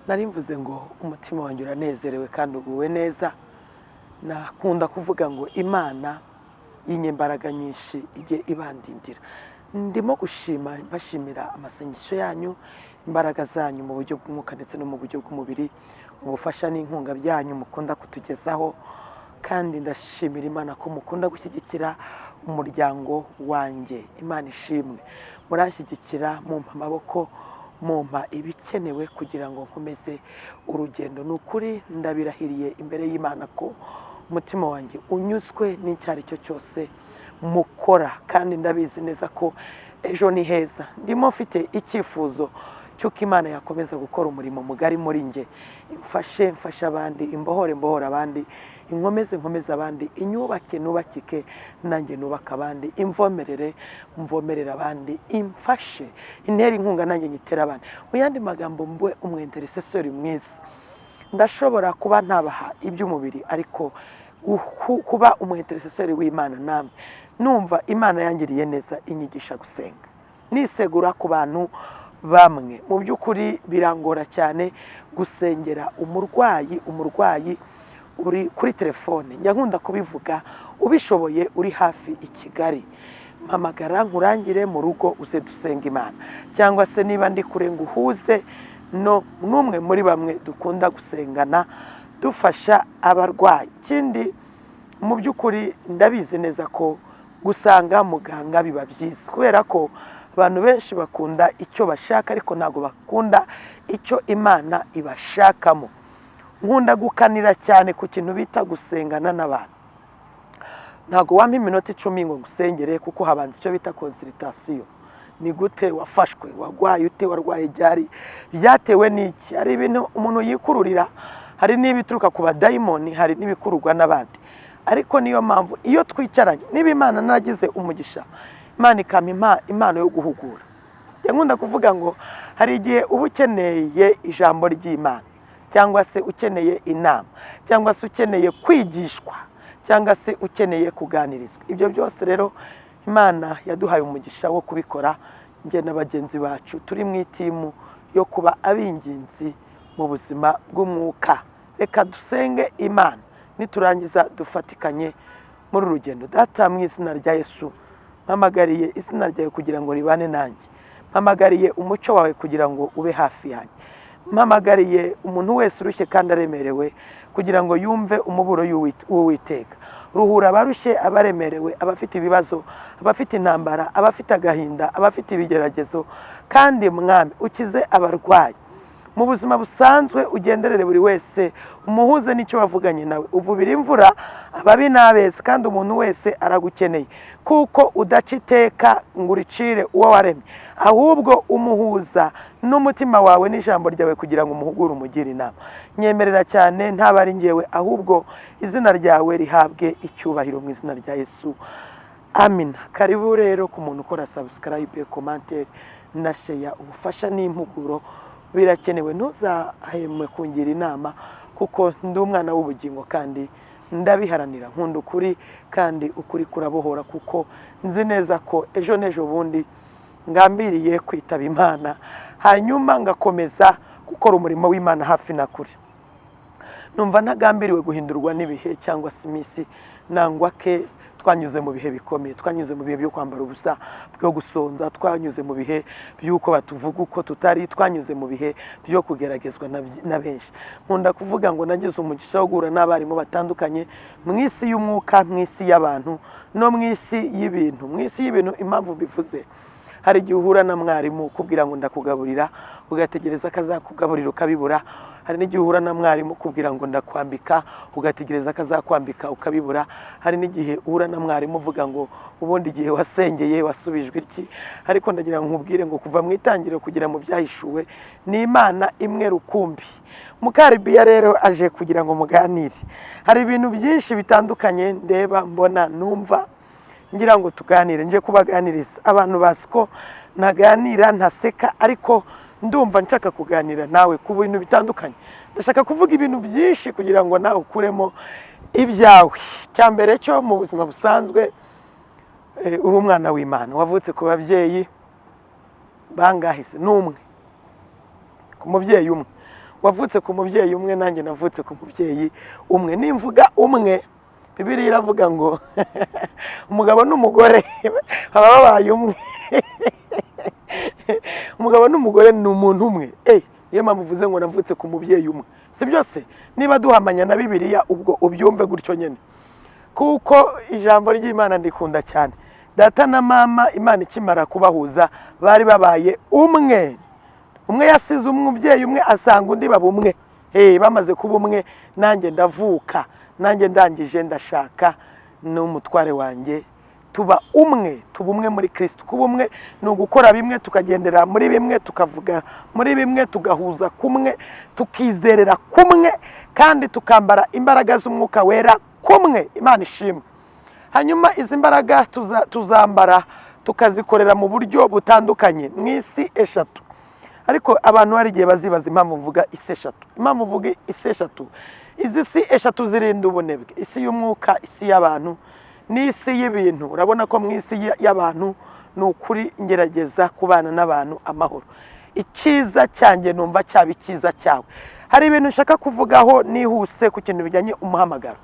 Nari mvuze ngo umutima wanjye uranezerewe kandi uguwe neza. Nakunda kuvuga ngo Imana y'inyembaraga nyinshi ijye ibandindira. Ndimo gushima, mbashimira amasengesho yanyu, imbaraga zanyu mu buryo bw'umwuka ndetse no mu buryo bw'umubiri, ubufasha n'inkunga byanyu mukunda kutugezaho. Kandi ndashimira Imana ko mukunda gushyigikira umuryango wanjye. Imana ishimwe, muranshyigikira, mumpa amaboko, mumpa ibikenewe kugira ngo nkomeze urugendo. Ni ukuri ndabirahiriye imbere y'Imana ko umutima wanjye unyuzwe n'icyo ari cyo cyose mukora, kandi ndabizi neza ko ejo ni heza. Ndimo mfite icyifuzo cy'uko Imana yakomeza gukora umurimo mugari muri njye, imfashe mfashe abandi, imbohore mbohore abandi, inkomeze nkomeze abandi, inyubake nubakike nanjye nubake abandi, imvomerere mvomerere abandi, imfashe intere inkunga nanjye nyitere abandi. Mu yandi magambo, mbe umu intercesseur mwiza. Ndashobora kuba ntabaha iby'umubiri, ariko kuba umu intercesseur w'Imana namwe, numva Imana yangiriye neza inyigisha gusenga. Nisegura ku bantu bamwe, mu by'ukuri birangora cyane gusengera umurwayi uri kuri telefone. Njya nkunda kubivuga, ubishoboye uri hafi i Kigali, mpamagara nkurangire mu rugo uze dusenga Imana, cyangwa se niba ndi kure ngo uhuze no n'umwe muri bamwe dukunda gusengana dufasha abarwayi. Ikindi, mu by'ukuri ndabizi neza ko gusanga muganga biba byiza, kubera ko abantu benshi bakunda icyo bashaka ariko ntabwo bakunda icyo Imana ibashakamo. Nkunda gukanira cyane ku kintu bita gusengana n'abantu. Ntabwo wampa iminota 10 ngo ngusengere, kuko habanza icyo bita consultation. Ni gute wafashwe? Warwaye ute? Warwaye ryari? Byatewe n'iki? Hari ibintu umuntu yikururira, hari n'ibituruka ku badayimoni, hari n'ibikururwa n'abandi. Ariko niyo mpamvu iyo twicaranye, niba Imana naragize umugisha, Imana ikampa impano yo guhugura, nkunda kuvuga ngo hari igihe uba ukeneye ijambo ry'Imana, cyangwa se ukeneye inama, cyangwa se ukeneye kwigishwa, cyangwa se ukeneye kuganirizwa. Ibyo byose rero Imana yaduhaye umugisha wo kubikora. Njye na bagenzi bacu turi mu i team yo kuba ab'ingenzi mu buzima bw'umwuka. Reka dusenge Imana, niturangiza dufatikanye muri uru rugendo. Data, mu izina rya Yesu, mpamagariye izina ryawe kugira ngo ribane nanjye, mpamagariye umucyo wawe kugira ngo ube hafi yanjye, mpamagariye umuntu wese urushye kandi aremerewe kugira ngo yumve umuburo w'Uwiteka. Ruhura abarushye, abaremerewe, abafite ibibazo, abafite intambara, abafite agahinda, abafite ibigeragezo. Kandi Mwami, ukize abarwayi. Mu buzima busanzwe ugenderere buri wese, umuhuze n'icyo wavuganye nawe. Uvubira imvura ababi n'abeza, kandi umuntu wese aragukeneye, kuko udaca iteka ngo uricire uwo waremye, ahubwo umuhuza n'umutima wawe n'ijambo ryawe kugira ngo umuhugure, umugire inama. Nyemerera cyane, ntaba ari ngewe, ahubwo izina ryawe rihabwe icyubahiro, mu izina rya Yesu, amina. Karibu rero ku muntu ukora subscribe, commentaire na share. Ubufasha n'impuguro birakenewe. Ntuzahemwe kungira inama, kuko ndi umwana w'ubugingo kandi ndabiharanira. Nkunda ukuri, kandi ukuri kurabohora, kuko nzi neza ko ejo n'ejo bundi ngambiriye kwitaba Imana, hanyuma ngakomeza gukora umurimo w'Imana hafi na kure. Numva ntagambiriwe guhindurwa n'ibihe cyangwa se iminsi nangwa ke. Twanyuze mu bihe bikomeye, twanyuze mu bihe byo kwambara ubusa, byo gusonza, twanyuze mu bihe by'uko batuvuga uko tutari, twanyuze mu bihe byo kugeragezwa na benshi. Nkunda kuvuga ngo nagize umugisha wo guhura n'abarimu batandukanye mu isi y'umwuka, mu isi y'abantu no mu isi y'ibintu. Mu isi y'ibintu, impamvu mbivuze, hari igihe uhura na mwarimu ukubwira ngo ndakugaburira, ugategereza ko azakugaburira ukabibura. Hari n'igihe uhura na mwarimu ukubwira ngo ndakwambika, ugategereza ko azakwambika ukabibura. Hari n'igihe uhura na mwarimu uvuga ngo ubundi igihe wasengeye wasubijwe iki? Ariko ndagira ngo nkubwire ngo kuva mu itangiriro kugera mu Byahishuwe ni Imana imwe rukumbi. Mukaribiya rero aje kugira ngo muganire. Hari ibintu byinshi bitandukanye ndeba, mbona, numva ngira ngo tuganire. Nje kubaganiriza. Abantu bazi ko ntaganira, ntaseka, ariko ndumva nshaka kuganira nawe ku bintu bitandukanye. Ndashaka kuvuga ibintu byinshi kugira ngo nawe ukuremo ibyawe. Cya mbere cyo, mu buzima busanzwe, uri umwana w'Imana, wavutse ku babyeyi bangahe se? N'umwe, ku mubyeyi umwe. Wavutse ku mubyeyi umwe, nanjye navutse ku mubyeyi umwe. Nimvuga umwe, Bibiliya iravuga ngo umugabo n'umugore baba babaye umwe. Umugabo n'umugore ni umuntu umwe. Niyo mpamvu uvuze ngo navutse ku mubyeyi umwe, si byose? Niba duhamanya na Bibiliya, ubwo ubyumve gutyo nyine, kuko ijambo ry'Imana ndikunda cyane. Data na mama, Imana ikimara kubahuza, bari babaye umwe. Umwe yasize umubyeyi umwe, asanga undi, baba umwe. Bamaze kuba umwe, nanjye ndavuka, nanjye ndangije ndashaka n'umutware wanjye, tuba umwe, tuba umwe muri Kirisito. Kuba umwe ni ugukora bimwe, tukagendera muri bimwe, tukavuga muri bimwe, tugahuza kumwe, tukizerera kumwe, kandi tukambara imbaraga z'Umwuka Wera kumwe. Imana ishimwe. Hanyuma izi mbaraga tuzambara, tukazikorera mu buryo butandukanye mu isi eshatu. Ariko abantu hari igihe bazibaza impamvu mvuga isi eshatu. Impamvu mvuga isi eshatu, izi si eshatu zirinda ubunebwe: isi y'umwuka, isi y'abantu n'isi y'ibintu. Urabona ko mu isi y'abantu, ni ukuri, ngerageza kubana n'abantu amahoro. Icyiza cyanjye numva cyaba icyiza cyawe. Hari ibintu nshaka kuvugaho nihuse ku kintu bijyanye umuhamagaro.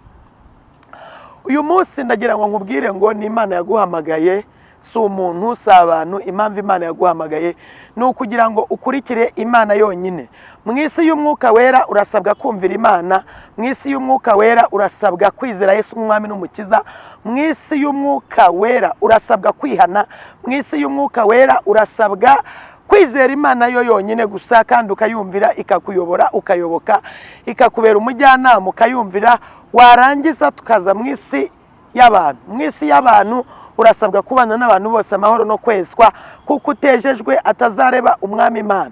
Uyu munsi ndagira ngo nkubwire ngo ni Imana yaguhamagaye, si umuntu, si abantu. Impamvu Imana yaguhamagaye ni ukugira ngo ukurikire Imana yonyine. Mu isi y'Umwuka Wera urasabwa kumvira Imana. Mu isi y'Umwuka Wera urasabwa kwizera Yesu nk'Umwami n'Umukiza. Mu isi y'Umwuka Wera urasabwa kwihana. Mu isi y'Umwuka Wera urasabwa kwizera Imana yo yonyine gusa, kandi ukayumvira, ikakuyobora, ukayoboka, ikakubera umujyanama, ukayumvira. Warangiza tukaza mu isi y'abantu. Mu isi y'abantu urasabwa kubana n'abantu bose amahoro no kwezwa, kuko utejejwe atazareba Umwami Imana.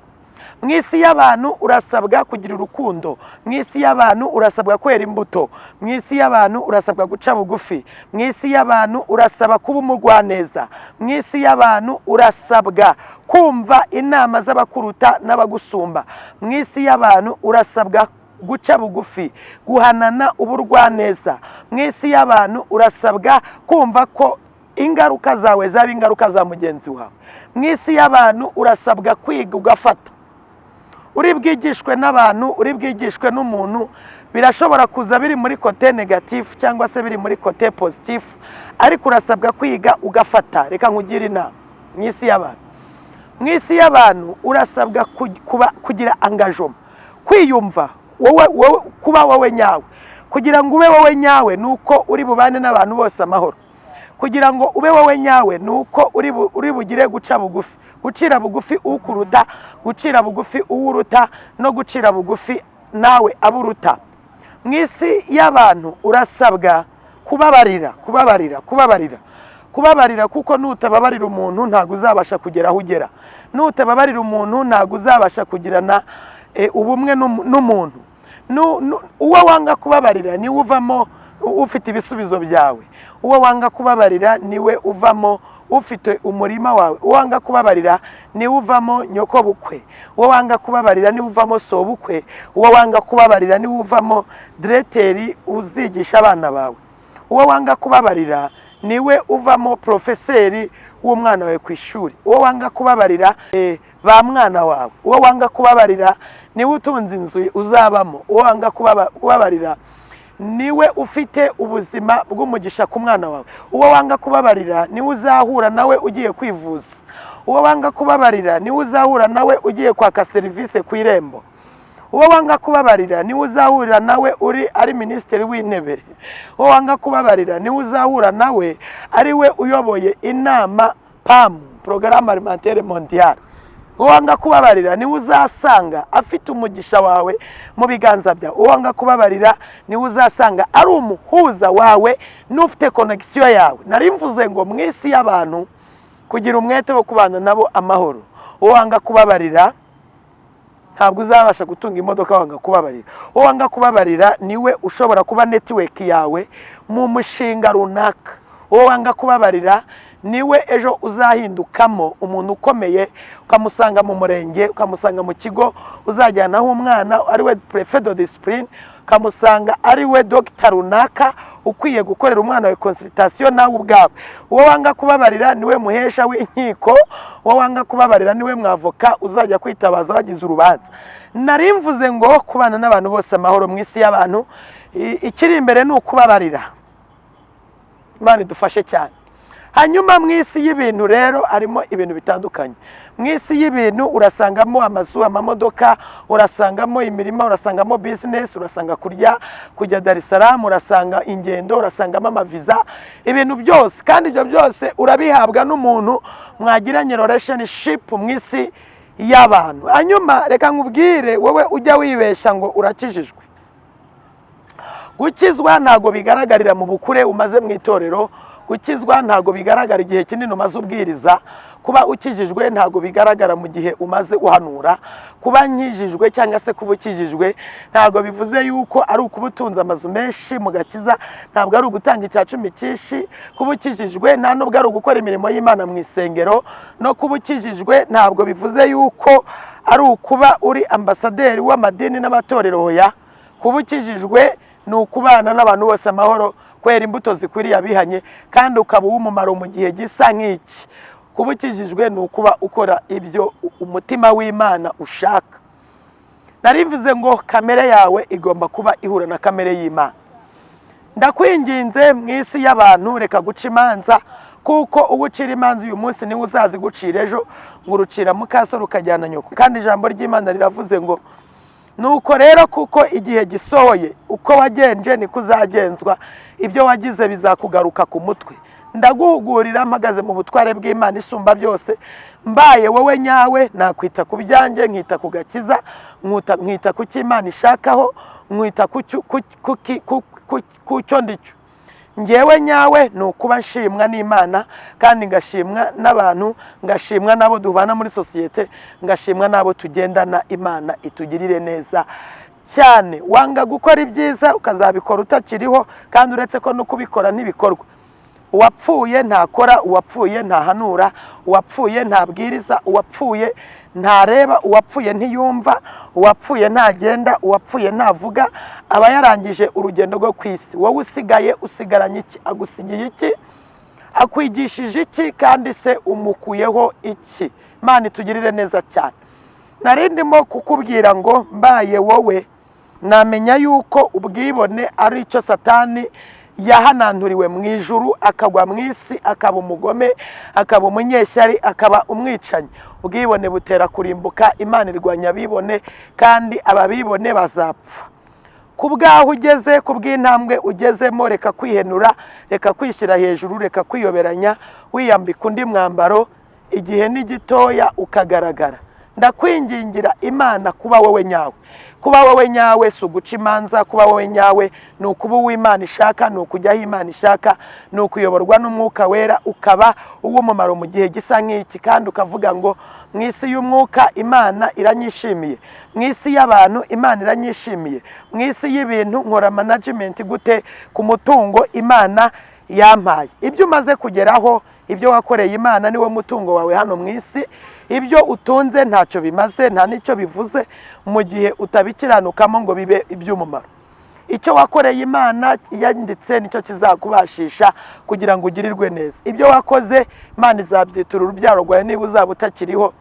Mu isi y'abantu urasabwa kugira urukundo. Mu isi y'abantu urasabwa kwera imbuto. Mu isi y'abantu urasabwa guca bugufi. Mu isi y'abantu urasaba kuba umugwaneza. Mu isi y'abantu urasabwa kumva inama z'abakuruta n'abagusumba. Mu isi y'abantu urasabwa guca bugufi, guhanana uburwaneza. Mu isi y'abantu urasabwa kumva ko ingaruka zawe zaba ingaruka za mugenzi wawe. Mu isi y'abantu urasabwa kwiga ugafata. Uri bwigishwe n'abantu, uri bwigishwe n'umuntu, birashobora kuza biri muri côté négatif cyangwa se biri muri côté positif, ariko urasabwa kwiga ugafata. Reka nkugire inama mu isi y'abantu. Mu isi y'abantu urasabwa kugira engagement, kwiyumva wowe, kuba wowe nyawe. Kugira ngo ube wowe nyawe ni uko uri bubane n'abantu bose amahoro. Kugira ngo ube wowe nyawe ni uko uri bugire guca bugufi, gucira bugufi ukuruta, gucira bugufi uwuruta, no gucira bugufi nawe abo uruta. Mu isi y'abantu urasabwa kubabarira, kubabarira, kubabarira, kubabarira, kuko nutababarira umuntu ntabwo uzabasha kugera aho ugera. Nutababarira umuntu ntabwo uzabasha kugirana ubumwe n'umuntu. Uwo wanga kubabarira niwe uvamo ufite ibisubizo byawe. Uwo wanga kubabarira niwe uvamo ufite umurima wawe. Uwo wanga kubabarira niwe uvamo nyokobukwe. Uwo wanga kubabarira niwe uvamo sobukwe. Uwo wanga kubabarira niwe uvamo diregiteri uzigisha abana bawe. Uwo wanga kubabarira niwe uvamo porofeseri w'umwana wawe ku ishuri. Uwo wanga kubabarira, ba mwana wawe. Uwo wanga kubabarira niwe utunze inzu uzabamo. Uwo wanga kubabarira niwe ufite ubuzima bw'umugisha ku mwana wawe. Uwo wanga kubabarira niwe uzahura nawe ugiye kwivuza. Uwo wanga kubabarira niwe uzahura nawe ugiye kwaka serivisi ku Irembo. Uwo wanga kubabarira niwe uzahurira nawe uri ari minisitiri w'intebe. Uwo wanga kubabarira niwe uzahura nawe ari we uyoboye inama PAM, Programme Alimentaire Mondiale. Uwo wanga kubabarira niwe uzasanga afite umugisha wawe mu biganza byawe. Uwo wanga kubabarira niwe uzasanga ari umuhuza wawe n'ufite connexion yawe. Nari mvuze ngo mu isi y'abantu, kugira umwete wo kubana nabo amahoro. Uwo wanga kubabarira, ntabwo uzabasha gutunga imodoka wanga kubabarira. Uwo wanga kubabarira niwe ushobora kuba network yawe mu mushinga runaka. Uwo wanga kubabarira niwe ejo uzahindukamo umuntu ukomeye, ukamusanga mu murenge, ukamusanga mu kigo uzajyanaho umwana ari we préfet de discipline, ukamusanga ari we dogita runaka. Uwo wanga kubabarira niwe uzasanga Ukwiye gukorera umwana wawe consultation nawe ubwawe. Uwo wanga kubabarira niwe muhesha w'inkiko, uwo wanga kubabarira niwe mwavoka uzajya kwitabaza wagize urubanza. Nari mvuze ngo kubana n'abantu bose amahoro mu isi y'abantu, ikiri imbere ni ukubabarira. Imana idufashe cyane. Hanyuma mu isi y'ibintu rero harimo ibintu bitandukanye. Mu isi y'ibintu urasangamo amazu, amamodoka, urasangamo imirima, urasangamo business, urasanga kurya, kujya Dar es Salaam, urasanga ingendo, urasangamo amaviza, ibintu byose. Kandi ibyo byose urabihabwa n'umuntu mwagiranye relationship mu isi y'abantu. Hanyuma reka nkubwire, wowe ujya wibeshya ngo urakijijwe. Gukizwa ntabwo bigaragarira mu bukure umaze mu itorero. Gukizwa ntabwo bigaragara igihe kinini umaze ubwiriza. Kuba ukijijwe ntabwo bigaragara mu gihe umaze uhanura. Kuba nkijijwe cyangwa se kuba ukijijwe ntabwo bivuze yuko ari ukuba utunze amazu menshi mu gakiza, ntabwo ari ugutanga icya cumi cyinshi. Kuba ukijijwe nta nubwo ari ugukora imirimo y'Imana mu isengero. No kuba ukijijwe ntabwo bivuze yuko ari ukuba uri ambasaderi w'amadini n'amatorero. Hoya, kuba ukijijwe ni ukubana n'abantu bose amahoro, kwera imbuto zikwiriye abihanye, kandi ukaba uw'umumaro mu gihe gisa nk'iki. Kuba ukijijwe ni ukuba ukora ibyo umutima w'Imana ushaka. Narivuze ngo kamere yawe igomba kuba ihura na kamere y'Imana. Ndakwinginze, mu isi y'abantu reka guca imanza, kuko uwo ucira imanza uyu munsi niwe uzazigucira ejo. Ngo urucira mukaso rukajyana nyoko. Kandi ijambo ry'Imana riravuze ngo nuko rero kuko igihe gisohoye, uko wagenje niko uzagenzwa, ibyo wagize bizakugaruka ku mutwe. Ndaguhugurira mpagaze mu butware bw'Imana isumba byose. Mbaye wowe nyawe, nakwita ku byanjye, nkita ku gakiza, nkita ku cyo Imana ishakaho, nkita ku cyo ndicyo. Ngewe nyawe ni ukuba nshimwa n'Imana, kandi ngashimwa n'abantu, ngashimwa n'abo dubana muri sosiyete, ngashimwa n'abo tugendana. Imana itugirire neza cyane. Wanga gukora ibyiza ukazabikora utakiriho, kandi uretse ko no kubikora ntibikorwa. Uwapfuye ntakora, uwapfuye ntahanura, uwapfuye ntabwiriza, uwapfuye ntareba, uwapfuye ntiyumva, uwapfuye ntagenda, uwapfuye ntavuga, aba yarangije urugendo rwo ku isi. Wowe usigaye usigaranye iki? Agusigiye iki? Akwigishije iki? Kandi se umukuyeho iki? Imana itugirire neza cyane. Nari ndimo kukubwira ngo mbaye wowe namenya yuko ubwibone ari icyo Satani yahananturiwe mu ijuru, akagwa mu isi, akaba umugome, akaba umunyeshyari, akaba umwicanyi. Ubwibone butera kurimbuka. Imana irwanya abibone, kandi ababibone bazapfa. Ku bw'aho ugeze, ku bw'intambwe ugezemo, reka kwihenura, reka kwishyira hejuru, reka kwiyoberanya wiyambika undi mwambaro. Igihe ni gitoya ukagaragara. Ndakwingingira Imana kuba wowe nyawe. Kuba wowe nyawe si uguca imanza. Kuba wowe nyawe ni ukuba uwo Imana ishaka, ni ukujya aho Imana ishaka, ni ukuyoborwa n'Umwuka Wera, ukaba uw'umumaro mu gihe gisa nk'iki, kandi ukavuga ngo mu isi y'umwuka Imana iranyishimiye, mu isi y'abantu Imana iranyishimiye, mu isi y'ibintu nkora management gute ku mutungo Imana yampaye. Ibyo umaze kugeraho, ibyo wakoreye Imana, niwo mutungo wawe hano mu isi. Ibyo utunze ntacyo bimaze, nta n'icyo bivuze mu gihe utabikiranukamo ngo bibe iby'umumaro. Icyo wakoreye Imana yanditse nicyo kizakubashisha kugira ngo ugirirwe neza. Ibyo wakoze Imana izabyitura urubyaro rwawe niba uzaba utakiriho.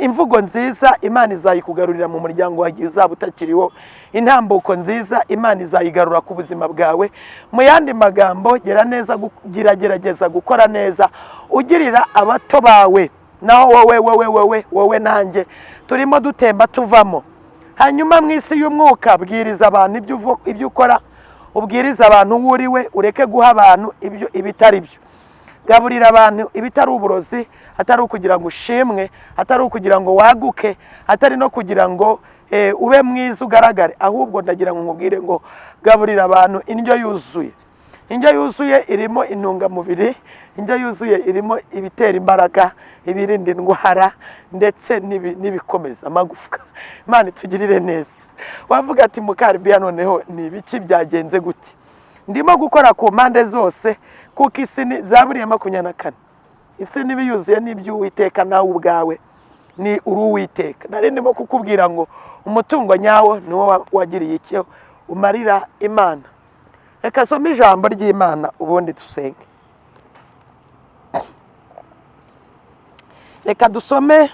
Imvugo nziza Imana izayikugarurira mu muryango wawe igihe uzaba utakiriho. Intambuko nziza Imana izayigarura ku buzima bwawe. Mu yandi magambo, gera neza, gerageza gukora neza ugirira abato bawe. Naho wowe, wowe, wowe, wowe nanjye turimo dutemba tuvamo. Hanyuma mu isi y'umwuka bwiriza abantu ibyo ukora, ubwiriza abantu uwo uriwe, ureke guha abantu ibyo ibitari byo. Gaburira abantu ibitari uburozi, atari ukugira ngo ushimwe, atari ukugira ngo waguke, atari no kugira ngo ube mwiza ugaragare. Ahubwo ndagira ngo nkubwire ngo gaburira abantu indyo yuzuye. Indyo yuzuye irimo intungamubiri, indyo yuzuye irimo ibitera imbaraga, ibirinda indwara, ndetse n'ibikomeza amagufwa. Imana itugirire neza. Wavuga ati mukaribiya, noneho ni ibiki byagenze gute? Ndimo gukora ku mpande zose, kuko isi ni Zaburi ya 24: isi n'ibiyuzuye n'iby'Uwiteka, nawe ubwawe ni uri Uwiteka. Nari ndimo kukubwira ngo umutungo nyawo ni wo wagiriye icyo umarira Imana. Reka some ijambo ry'Imana ubundi dusenge. Reka dusome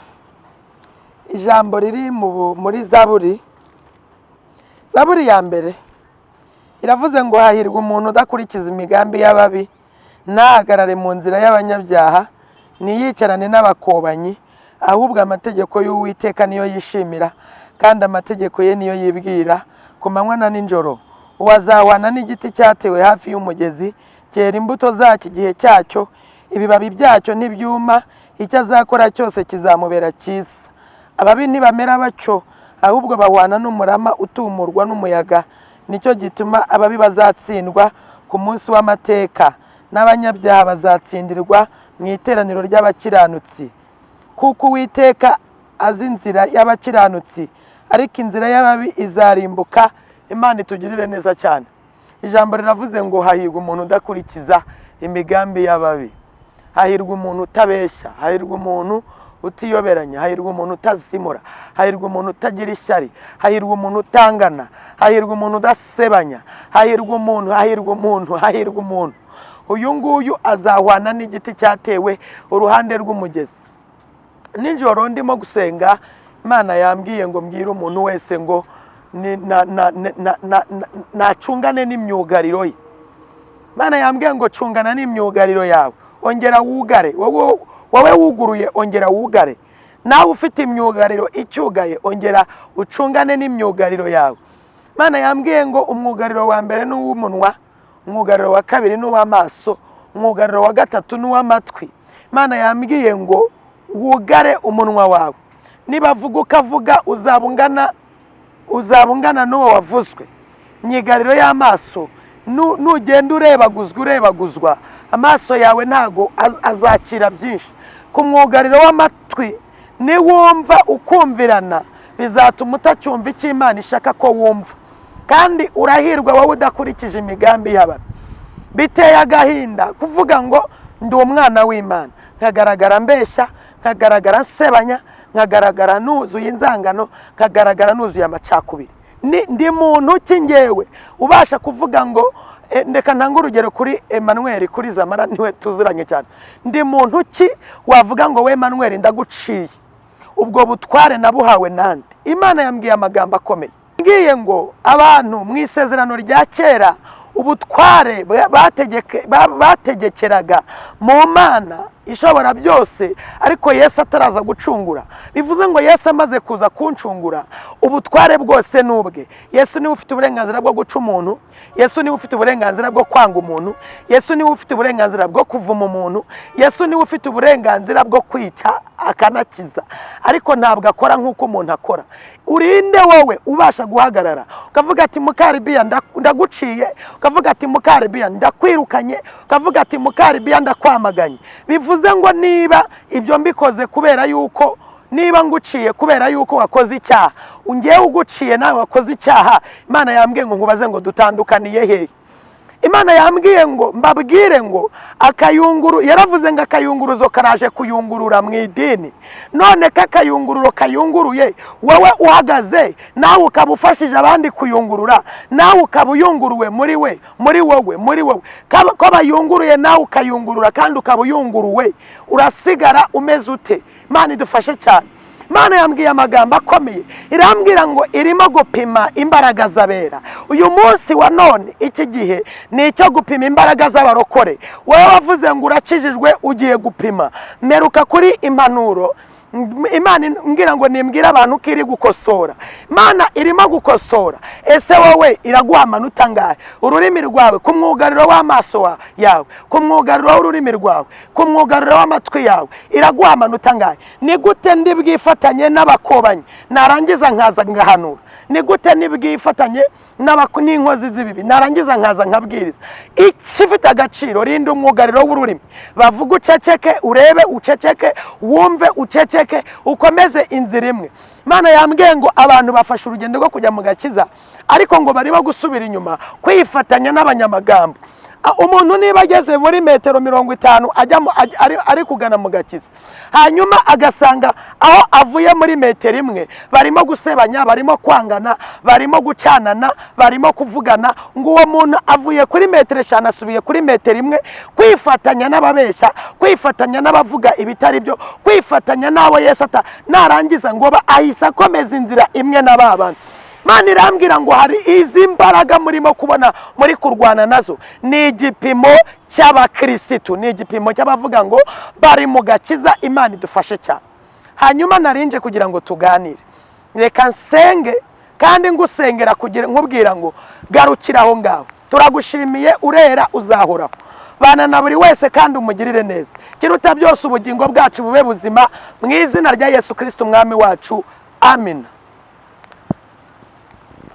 ijambo riri muri Zaburi. Zaburi ya mbere iravuze ngo: "Hahirwa umuntu udakurikiza imigambi y'ababi, ntahagarare mu nzira y'abanyabyaha, ntiyicarane n'abakobanyi. Ahubwo amategeko y'Uwiteka niyo yishimira, kandi amategeko ye niyo yibwira ku manywa na nijoro. Uwo azahwana n'igiti cyatewe hafi y'umugezi, cyera imbuto zacyo igihe cyacyo, ibibabi byacyo ntibyuma, icyo azakora cyose kizamubera cyiza. Ababi ntibamera batyo, ahubwo bahwana n'umurama utumurwa n'umuyaga. Nicyo gituma ababi bazatsindwa ku munsi w'amateka, n'abanyabyaha bazatsindirwa mu iteraniro ry'abakiranutsi. Kuko Uwiteka azi inzira y'abakiranutsi, ariko inzira y'ababi izarimbuka." Imana itugirire neza cyane. Ijambo riravuze ngo: "Hahirwa umuntu udakurikiza imigambi y'ababi, hahirwa umuntu utabeshya, hahirwa umuntu utiyoberanya, hahirwa umuntu utazimura, hahirwa umuntu utagira ishyari, hahirwa umuntu utangana, hahirwa umuntu udasebanya, hahirwa umuntu, hahirwa umuntu, hahirwa umuntu. Uyu nguyu azahwana n'igiti cyatewe uruhande rw'umugezi." Nijoro ndimo gusenga, Imana yambwiye ngo mbwire umuntu wese ngo nacungane n'imyugariro ye. Imana yambwiye ngo: "Cungana n'imyugariro yawe, ongera wugare. Wowe wuguruye, ongera wugare. Nawe ufite imyugariro icyugaye, ongera ucungane n'imyugariro yawe." Imana yambwiye ngo umwugariro wa mbere ni uw'umunwa, umwugariro wa kabiri ni uw'amaso, umwugariro wa gatatu ni uw'amatwi. Imana yambwiye ngo wugare umunwa wawe. Nibavuga ukavuga, uzaba ungana n'uwo wavuzwe. Imyigariro y'amaso, nugenda urebaguzwa, urebaguzwa, amaso yawe ntago azakira byinshi. Ku mwugariro w'amatwi, niwumva ukumvirana, bizatuma utacyumva icyo Imana ishaka ko wumva. Kandi urahirwa wowe udakurikije imigambi y'abantu. Biteye agahinda kuvuga ngo ndi umwana w'Imana, nkagaragara mbeshya, nkagaragara nsebanya, nkagaragara nuzuye inzangano, nkagaragara nuzuye amacakubiri. Ndi muntu ki ngewe ubasha kuvuga ngo ndeka ntange urugero kuri Emmanuel, kuri Zamara, niwe tuziranye cyane. Ndi muntu ki wavuga ngo: "We Emmanuel, ndaguciye"? Ubwo butware nabuhawe nande? Imana yambwiye amagambo akomeye. Mbwiye ngo abantu mu isezerano rya kera, ubutware bategekeraga mu Mana ishobora byose, ariko Yesu ataraza gucungura. Bivuze ngo Yesu amaze kuza kuncungura, ubutware bwose ni ubwe. Yesu niwe ufite uburenganzira bwo guca umuntu, Yesu niwe ufite uburenganzira bwo kwanga umuntu, Yesu niwe ufite uburenganzira bwo kuvuma umuntu, Yesu niwe ufite uburenganzira bwo kwica akanakiza, ariko ntabwo akora nk'uko umuntu akora. Urinde wowe ubasha guhagarara ukavuga ati: "Mukaribiya, ndaguciye," ukavuga ati: "Mukaribiya, ndakwirukanye," ukavuga ati: "Mukaribiya, ndakwamaganye." Bivuze ngo niba ibyo mbikoze kubera yuko, niba nguciye kubera yuko wakoze icyaha, ngewe uguciye nawe wakoze icyaha, Imana yambwiye ngo nkubaze ngo: "Dutandukaniye hehe?" Imana yambwiye ngo mbabwire ngo akayunguru, yaravuze ngo akayunguruzo karaje kuyungurura mu idini. None k'akayungururo kayunguruye, wowe uhagaze nawe ukaba ufashije abandi kuyungurura, nawe ukaba uyunguruwe muri we, muri wowe, muri wowe ko bayunguruye, nawe ukayungurura kandi ukaba uyunguruwe, urasigara umeze ute? Imana idufashe cyane. Imana yambwiye amagambo akomeye, irambwira ngo irimo gupima imbaraga z'abera. Uyu munsi wa none, iki gihe ni icyo gupima imbaraga z'abarokore. Wowe wavuze ngo urakijijwe, ugiye gupima. Meruka kuri impanuro, Imana imbwira ngo nimbwire abantu ko iri gukosora. Imana irimo gukosora. Ese wowe iraguha amanota angahe? Ururimi rwawe, ku mwugariro w'amaso yawe, ku mwugariro w'ururimi rwawe, ku mwugariro w'amatwi yawe, iraguha amanota angahe? Ni gute ndi bwifatanye n'abakobanyi, narangiza nkaza ngahanura? Ni gute nibwifatanye n'inkozi z'ibibi, narangiza nkaza nkabwiriza? Ikifite agaciro, rinda umwugariro w'ururimi. Bavuga uceceke, urebe uceceke, wumve uceceke, ukomeze inzira imwe. Imana yambwiye ngo abantu bafashe urugendo rwo kujya mu gakiza, ariko ngo barimo gusubira inyuma kwifatanya n'abanyamagambo. Umuntu niba ageze muri metero 50 ajya ari kugana mu gakiza, hanyuma agasanga aho avuye muri metero 1 barimo gusebanya, barimo kwangana, barimo gucanana, barimo kuvugana, ngo uwo muntu avuye kuri metero 5 asubiye kuri metero 1, kwifatanya n'ababeshya, kwifatanya n'abavuga ibitari byo, kwifatanya n'abo Yesu ata narangiza ngo ahise akomeza inzira imwe na ba bantu. Imana irambwira ngo hari izi mbaraga murimo kubona muri kurwana nazo, ni igipimo cy'abakirisitu, ni igipimo cy'abavuga ngo bari mu gakiza. Imana idufashe cyane. Hanyuma narinje kugira ngo tuganire, reka nsenge kandi ngusengera kugira nkubwira ngo garukira aho ngaho. Turagushimiye, urera, uzahoraho, bana na buri wese kandi umugirire neza. Kiruta byose, ubugingo bwacu bube buzima, mu izina rya Yesu Kirisiti umwami wacu, amina.